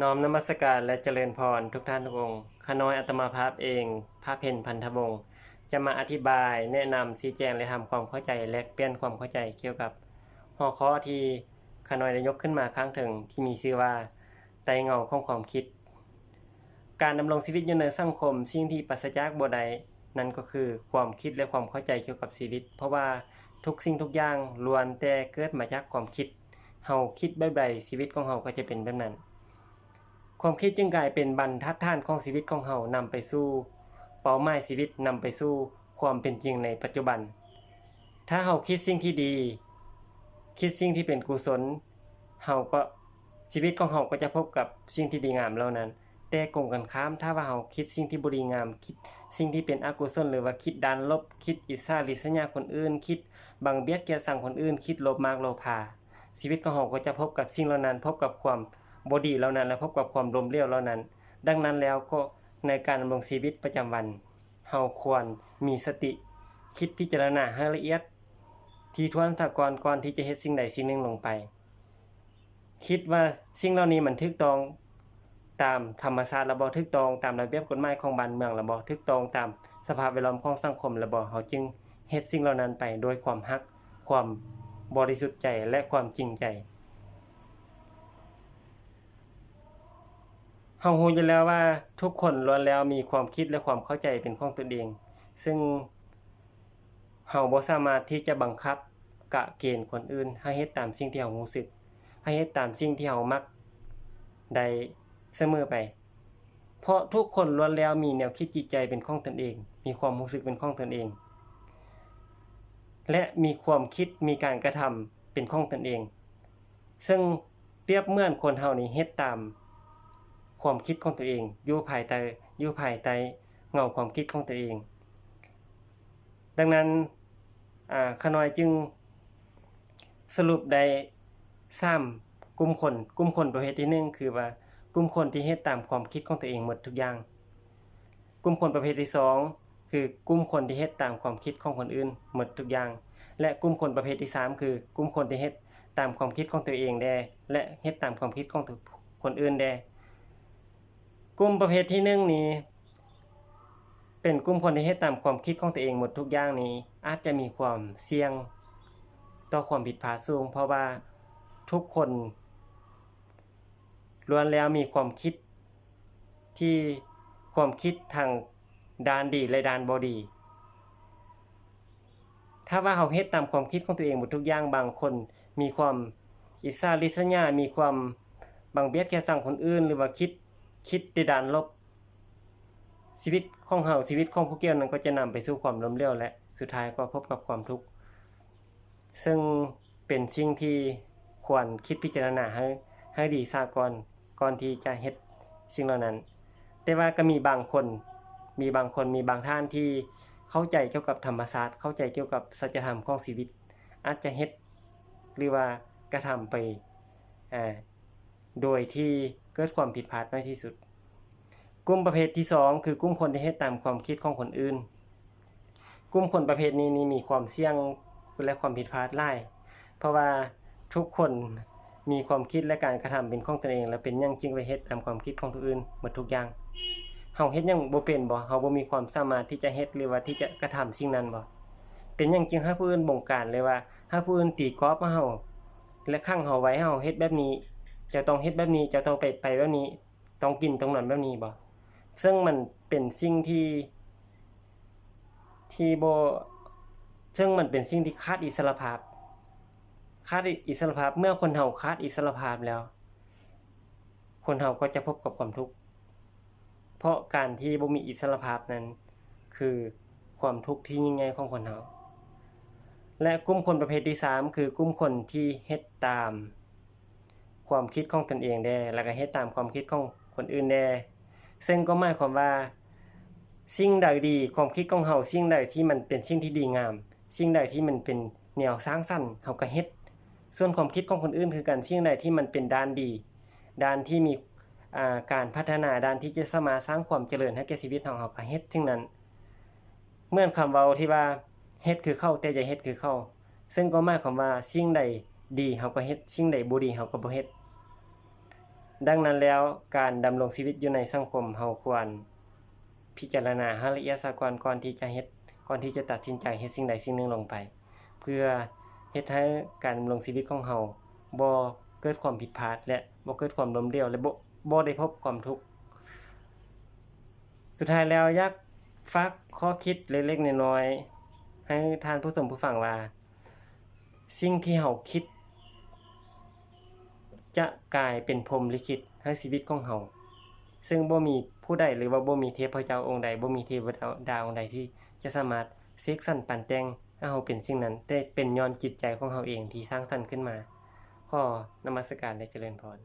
ນ້ອມນະມັດສະການ ແລະ ຈະເລີນພອນທຸກທ່ານທຸກອົງ. ຂ້ານ້ອຍອາດຕະມາພາບເອງ, ພາບເພັນ ພັນທະວົງ, ຈະມາອະທິບາຍ, ແນະນຳ, ຊີ້ແຈງ ແລະ ທຳຄວາມເຂົ້າໃຈ, ແລກປ່ຽນຄວາມເຂົ້າໃຈກ່ຽວກັບຫົວຂໍ້ທີ່ຂ້ານ້ອຍໄດ້ຍົກຂຶ້ນມາຂ້າງເທິງ ທີ່ມີຊື່ວ່າ ໄຕ່ເງົາຂອງຄວາມຄິດ. ການດຳລົງຊີວິດຢູ່ໃນສັງຄົມ, ສິ່ງທີ່ປາສະຈາກບໍ່ໄດ້ນັ້ນກໍຄືຄວາມຄິດ ແລະ ຄວາມເຂົ້າໃຈກ່ຽວກັບຊີວິດ, ເພາະວ່າທຸກສິ່ງທຸກຢ່າງລ້ວນແຕ່ເກີດມາຈາກຄວາມຄິດ. ເຮົາຄິດແບບໃດ, ຊີວິດຂອງເຮົາກໍຈະເປັນແບບນັ້ນ. ຄວາມຄິດຈຶ່ງກາຍເປັນບັນທັດຖານຂອງຊີວິດຂອງເຮົາ, ນຳໄປສູ່ເປົ້າໝາຍຊີວິດ, ນຳໄປສູ່ຄວາມເປັນຈິງໃນປັດຈຸບັນ. ຖ້າເຮົາຄິດສິ່ງທີ່ດີ, ຄິດສິ່ງທີ່ເປັນກຸສົນ, ເຮົາກໍ ຊີວິດຂອງເຮົາກໍຈະພົບກັບສິ່ງທີ່ດີງາມເຫຼົ່ານັ້ນ. ແຕ່ກົງກັນຂ້າມ, ຖ້າວ່າເຮົາຄິດສິ່ງທີ່ບໍ່ດີງາມ, ຄິດສິ່ງທີ່ເປັນອະກຸສົນ ຫຼືວ່າຄິດດ້ານລົບ, ຄິດອິດສາລິດສະຫຍາຄົນອື່ນ, ຄິດບັງບຽດກຽດຊັງຄົນອື່ນ, ຄິດໂລບມາກໂລພາ, ຊີວິດຂອງເຮົາກໍຈະພົບກັບສິ່ງເຫຼົ່ານັ້ນ, ພົບກັບຄວາມບໍ່ດີເຫຼົ່ານັ້ນ ແລະ ພົບກັບຄວາມລົ້ມເຫຼວເຫຼົ່ານັ້ນ. ດັ່ງນັ້ນແລ້ວກໍໃນການດຳລົງຊີວິດປະຈຳວັນ, ເຮົາຄວນມີສະຕິ, ຄິດພິຈາລະນາໃຫ້ລະອຽດ, ຖີ່ຖ້ວນສາກ່ອນ, ກ່ອນທີ່ຈະເຮັດສິ່ງໃດສິ່ງໜຶ່ງລົງໄປ. ຄິດວ່າສິ່ງເຫຼົ່ານີ້ມັນຖືກຕ້ອງຕາມທຳມະຊາດລະບໍ່, ຖືກຕ້ອງຕາມລະບຽບກົດໝາຍຂອງບ້ານເມືອງລະບໍ່, ຖືກຕ້ອງຕາມສະພາບແວດລ້ອມຂອງສັງຄົມລະບໍ່, ເຮົາຈຶ່ງເຮັດສິ່ງເຫຼົ່ານັ້ນໄປດ້ວຍຄວາມຮັກ, ຄວາມບໍລິສຸດໃຈ ແລະ ຄວາມຈິງໃຈ. ເຮົາຮູ້ຢູ່ແລ້ວວ່າທຸກຄົນລ້ວນແລ້ວມີຄວາມຄິດ ແລະ ຄວາມເຂົ້າໃຈເປັນຂອງຕົນເອງ, ເຊິ່ງ ເຮົາບໍ່ສາມາດທີ່ຈະບັງຄັບກະເກນຄົນອື່ນໃຫ້ເຮັດຕາມສິ່ງທີ່ເຮົາຮູ້ສຶກ, ໃຫ້ເຮັດຕາມສິ່ງທີ່ເຮົາມັກໄດ້ສະເໝີໄປ, ເພາະທຸກຄົນລ້ວນແລ້ວມີແນວຄິດຈິດໃຈເປັນຂອງຕົນເອງ, ມີຄວາມຮູ້ສຶກເປັນຂອງຕົນເອງ ແລະ ມີຄວາມຄິດ, ມີການກະທຳເປັນຂອງຕົນເອງ. ເຊິ່ງປຽບເໝືອນຄົນເຮົານີ້ເຮັດຕາມຄວາມຄິດຂອງຕົວເອງ, ຢູ່ພາຍໃຕ້, ຢູ່ພາຍໃຕ້ເງົາຄວາມຄິດຂອງຕົວເອງ. ດັ່ງນັ້ນ, ອາ, ຂ້ານ້ອຍຈຶ່ງສະຫຼຸບໄດ້ສາມກຸ່ມຄົນ. ກຸ່ມຄົນປະເພດທີໜຶ່ງ ຄືວ່າ ກຸ່ມຄົນທີ່ເຮັດຕາມຄວາມຄິດຂອງຕົວເອງໝົດທຸກຢ່າງ. ກຸ່ມຄົນປະເພດທີສອງ ຄືກຸ່ມຄົນທີ່ເຮັດຕາມຄວາມຄິດຂອງຄົນອື່ນໝົດທຸກຢ່າງ ແລະ ກຸ່ມຄົນປະເພດທີສາມ ຄືກຸ່ມຄົນທີ່ເຮັດຕາມຄວາມຄິດຂອງຕົວເອງແດ່ ແລະ ເຮັດຕາມຄວາມຄິດຂອງຄົນອື່ນແດ່. ກຸ່ມປະເພດທີໜຶ່ງນີ້ ເປັນກຸ່ມຄົນທີ່ເຮັດຕາມຄວາມຄິດຂອງຕົວເອງໝົດທຸກຢ່າງນີ້ ອາດຈະມີຄວາມສ່ຽງຕໍ່ຄວາມຜິດພາດສູງ ເພາະວ່າທຸກຄົນ ລ້ວນແລ້ວມີຄວາມຄິດທີ່ ຄວາມຄິດທັງດ້ານດີ ແລະ ດ້ານບໍ່ດີ. ຖ້າວ່າເຮົາເຮັດຕາມຄວາມຄິດຂອງຕົວເອງໝົດທຸກຢ່າງ, ບາງຄົນມີຄວາມອິດສາລິດສະຫຍາ, ມີຄວາມບັງບຽດກຽດຊັງຄົນອື່ນ ຫຼືວ່າຄິດ, ຄິດແຕ່ດ້ານລົບ, ຊີວິດຂອງເຮົາ, ຊີວິດຂອງຜູ້ກ່ຽວນັ້ນກໍຈະນຳໄປສູ່ຄວາມລົ້ມເຫຼວ ແລະ ສຸດທ້າຍກໍພົບກັບຄວາມທຸກ. ເຊິ່ງເປັນສິ່ງທີ່ຄວນຄິດພິຈາລະນາໃຫ້, ໃຫ້ດີຊະກ່ອນ, ກ່ອນທີ່ຈະເຮັດສິ່ງເຫຼົ່ານັ້ນ. ແຕ່ວ່າກໍມີບາງຄົນ, ມີບາງຄົນ, ມີບາງທ່ານທີ່ເຂົ້າໃຈກ່ຽວກັບທຳມະຊາດ, ເຂົ້າໃຈກ່ຽວກັບສັດຈະທຳຂອງຊີວິດ, ອາດຈະເຮັດ ຫຼືວ່າກະທຳໄປ, ອາ, ໂດຍທີ່ເກີດຄວາມຜິດພາດໜ້ອຍທີ່ສຸດ. ກຸ່ມປະເພດທີສອງ ຄືກຸ່ມຄົນທີ່ເຮັດຕາມຄວາມຄິດຂອງຄົນອື່ນ. ກຸ່ມຄົນປະເພດນີ້ນີ້ມີຄວາມສ່ຽງ ແລະ ຄວາມຜິດພາດຫຼາຍ, ເພາະວ່າທຸກຄົນມີຄວາມຄິດ ແລະ ການກະທຳເປັນຂອງຕົນເອງ, ແລ້ວເປັນຫຍັງຈຶ່ງໄປເຮັດຕາມຄວາມຄິດຂອງຜູ້ອື່ນໝົດທຸກຢ່າງ? ເຮົາເຮັດຫຍັງບໍ່ເປັນບໍ? ເຮົາບໍ່ມີຄວາມສາມາດທີ່ຈະເຮັດ ຫຼືວ່າທີ່ຈະກະທຳສິ່ງນັ້ນບໍ? ເປັນຫຍັງຈຶ່ງໃຫ້ຜູ້ອື່ນບົງການ ຫຼືວ່າໃຫ້ຜູ້ອື່ນຕີກອບໃຫ້ເຮົາ ແລະ ຂັງເຮົາໄວ້ ໃຫ້ເຮົາເຮັດແບບນີ້, ເຈົ້າຕ້ອງເຮັດແບບນີ້, ເຈົ້າຕ້ອງໄປ, ໄປແບບນີ້, ຕ້ອງກິນ, ຕ້ອງນອນແບບນີ້ບໍ? ເຊິ່ງມັນເປັນສິ່ງທີ່, ທີ່ບໍ່, ເຊິ່ງມັນເປັນສິ່ງທີ່ຂາດອິດສະຫຼະພາບ, ຂາດອິດສະຫຼະພາບ. ເມື່ອຄົນເຮົາຂາດອິດສະຫຼະພາບແລ້ວ, ຄົນເຮົາກໍຈະພົບກັບຄວາມທຸກ. ເພາະການທີ່ບໍ່ມີອິດສະຫຼະພາບນັ້ນ ຄືຄວາມທຸກທີ່ຍິ່ງໃຫຍ່ຂອງຄົນເຮົາ. ແລະ ກຸ່ມຄົນປະເພດທີສາມ ຄືກຸ່ມຄົນທີ່ເຮັດຕາມຄວາມຄິດຂອງຕົນເອງແດ່ ແລ້ວກໍເຮັດຕາມຄວາມຄິດຂອງຄົນອື່ນແດ່. ເຊິ່ງກໍໝາຍຄວາມວ່າ ສິ່ງໃດດີ, ຄວາມຄິດຂອງເຮົາ, ສິ່ງໃດທີ່ມັນເປັນສິ່ງທີ່ດີງາມ, ສິ່ງໃດທີ່ມັນເປັນແນວສ້າງສັນ, ເຮົາກໍເຮັດ. ສ່ວນຄວາມຄິດຂອງຄົນອື່ນຄືກັນ, ສິ່ງໃດທີ່ມັນເປັນດ້ານດີ, ດ້ານທີ່ມີ, ອາ, ການພັດທະນາ, ດ້ານທີ່ຈະສາມາດສ້າງຄວາມຈະເລີນໃຫ້ແກ່ຊີວິດເຮົາ, ເຮົາກໍເຮັດສິ່ງນັ້ນ. ເໝືອນຄຳເວົ້າທີ່ວ່າ ເຮັດຄືເຂົາ ແຕ່ຢ່າເຮັດຄືເຂົາ, ເຊິ່ງກໍໝາຍຄວາມວ່າ ສິ່ງໃດດີເຮົາກໍເຮັດ, ສິ່ງໃດບໍ່ດີເຮົາກໍບໍ່ເຮັດ. ດັ່ງນັ້ນແລ້ວ, ການດຳລົງຊີວິດຢູ່ໃນສັງຄົມ, ເຮົາຄວນພິຈາລະນາໃຫ້ລະອຽດຊະກ່ອນ, ກ່ອນທີ່ຈະເຮັດ, ກ່ອນທີ່ຈະຕັດສິນໃຈເຮັດສິ່ງໃດສິ່ງໜຶ່ງລົງໄປ, ເພື່ອເຮັດໃຫ້ການດຳລົງຊີວິດຂອງເຮົາບໍ່ເກີດຄວາມຜິດພາດ ແລະ ບໍ່ເກີດຄວາມລົ້ມເຫຼວ ແລະ ບໍ່, ບໍ່ໄດ້ພົບຄວາມທຸກ. ສຸດທ້າຍແລ້ວ, ຢາກຝາກຂໍ້ຄິດເລັກໆນ້ອຍໆໃຫ້ທ່ານຜູ້ຊົມຜູ້ຟັງວ່າ, ສິ່ງທີ່ເຮົາຄິດຈະກາຍເປັນພົມລິຂິດໃຫ້ຊີວິດຂອງເຮົາ, ເຊິ່ງບໍ່ມີຜູ້ໃດ ຫຼືວ່າບໍ່ມີເທບພະເຈົ້າອົງໃດ, ບໍ່ມີເທວະດາອົງໃດທີ່ຈະສາມາດເສກສັນປັນແຕ່ງໃຫ້ເຮົາເປັນສິ່ງນັ້ນ, ແຕ່ເປັນຍ້ອນຈິດໃຈຂອງເຮົາເອງທີ່ສ້າງສັນຂຶ້ນມາ. ຂໍນະມັດສະການ ແລະ ຈະເລີນພອນ.